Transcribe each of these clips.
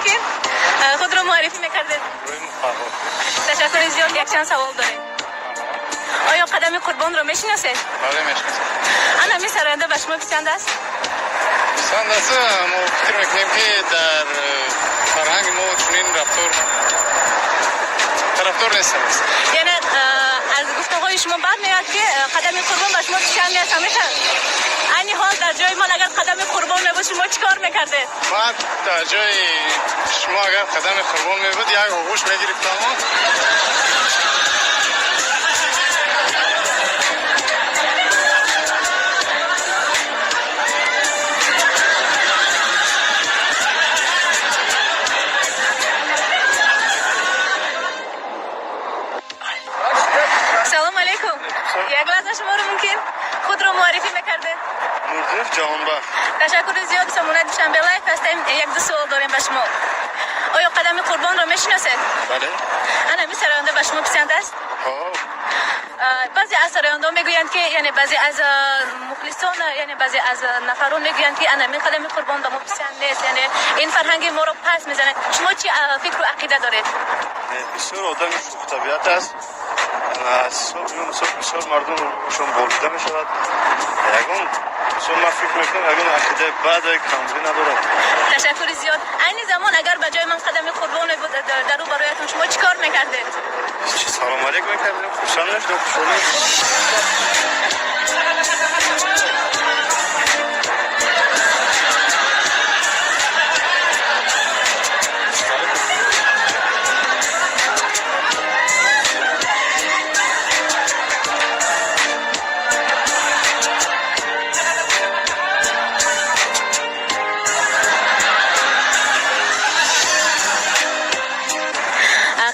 Мумкин худро муаррифӣ мекардед? Ташаккури зиёд. Якчанд савол дорем. Оё Қадами Қурбонро мешиносед? Бале, мешиносам. Ана ҳамин сароянда ба шумо писанд аст? Писанд аст. Мо фикр мекунем, ки дар фарҳанги мо чунин рафтор тарафдор нестам. Яъне аз гуфтаҳои шумо бармеояд, ки Қадами Қурбон ба шумо писанд нест. Ҳамеша айни ҳол дар ҷои ман агар Қадами Қурбон мебуд, шумо чӣ кор мекардед? Ман дар ҷои шумо агар Қадами Қурбон мебуд, як оғӯш мегирифтам. Салом алейкум. Як лаҳза шуморо мумкин? Худро муаррифӣ мекардед? Нурдинов Ҷаҳонбахт. Ташаккури зиёд. Сомонаи Душанбе Лайф ҳастем. Як ду суол дорем ба шумо. Оё Қадами Қурбонро мешиносед? Бале. Ана ҳамин сароянда ба шумо писанд аст? Ҳо. Баъзе аз сарояндаҳо мегӯянд, ки яъне баъзе аз мухлисон, яъне баъзе аз нафарон мегӯянд, ки ана ҳамин Қадами Қурбон ба мо писанд нест, яъне ин фарҳанги моро пас мезанад. Шумо чӣ фикру ақида доред? Бисёр одами шӯхтабиат аст. Аз ҳисоби ӯ, мисол, бисёр мардумшон болида мешавад. Ягон, мисол, ман фикр мекунам, ягон ақидаи бад, камбудӣ надорад. Ташаккури зиёд. Айни замон агар ба ҷои ман Қадами Қурбон мебуд дар рӯ бароятон, шумо чӣ кор мекардед? Салом алейк мекардем, хурсанд мешудем, хушҳол.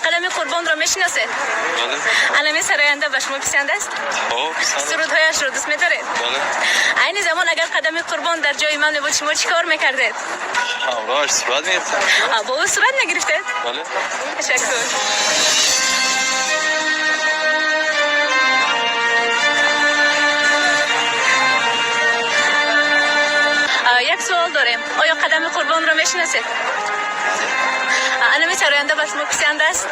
Қадами Қурбонро мешиносед? Бале. Ана ҳамин сароянда ба шумо писанд аст? Ҳо, писанд. Сурудҳояшро дӯст медоред? Бале. Айни замон агар Қадами Қурбон дар ҷои ман мебуд, шумо чӣ кор мекардед? Ҳамроҳаш сурат мегирифтам. Бо ӯ сурат мегирифтед? Бале. Ташаккур. Як суол дорем. Оё Қадами Қурбонро мешиносед? Ана ҳамин сароянда ба шумо писанд аст?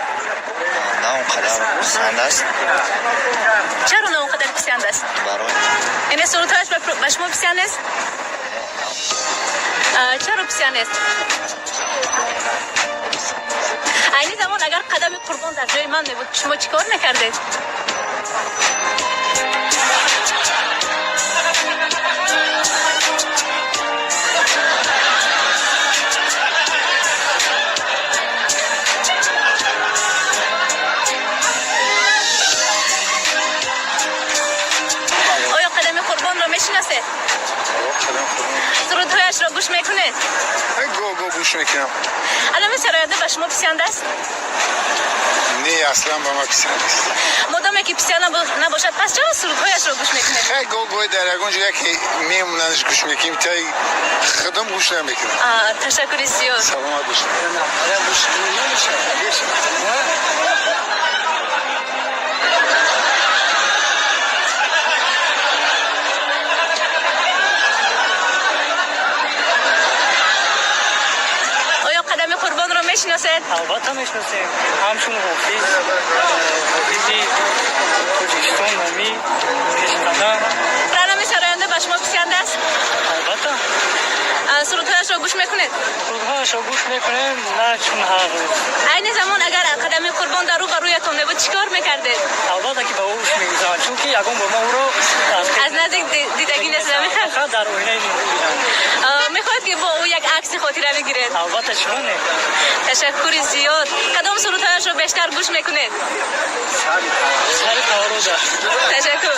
На он қадар писанд аст. Чаро на он қадар писанд аст? Барои Яъне сурудҳояш ба шумо писанд нест? Чаро писанд нест? Айни замон агар Қадами Қурбон дар ҷои ман мебуд, шумо чӣ кор мекардед? Оё Қадами Қурбонро мешиносед? Сурудҳояшро гӯш мекунед? Гоҳ гоҳ гӯш мекунам. Ана ҳамин сароянда ба шумо писанд аст? Не, аслан ба ман писанд нест. Модоме ки писанд набошад, пас чаро сурудҳояшро гӯш мекунед? Хай, гоҳ гоҳ дар ягон ҷо яке мемонандш, гӯш мекунем, тай худам гӯш намекунам. Ташаккури зиёд. Саломат бошед. Оё Қадами Қурбонро мешиносед? Албатта, мешиносем. Ҳамчун ҳофиз, ҳофизи Тоҷикистон номӣ пешқадам. Ана ҳамин сароянда ба шумо писанд аст? Албатта. Сурудҳояшро гӯш мекунед? Сурудҳояшро гӯш мекунем, на чун ҳар рӯз. Айни замон агар Қадами Қурбон дар рӯ ба рӯятон мебуд, чӣ кор мекардед? Албатта, ки ба ӯ гӯш мегузарам, чунки ягон бор ман ӯро аз наздик дидагӣ нест? Фақат дар оинаи нур дидам. Мехоҳед, ки бо ӯ як акси хотира бигиред? Албатта, чаро не. Ташаккури зиёд. Кадом сурудҳояшро бештар гӯш мекунед? Сари таваллуда. Ташаккур.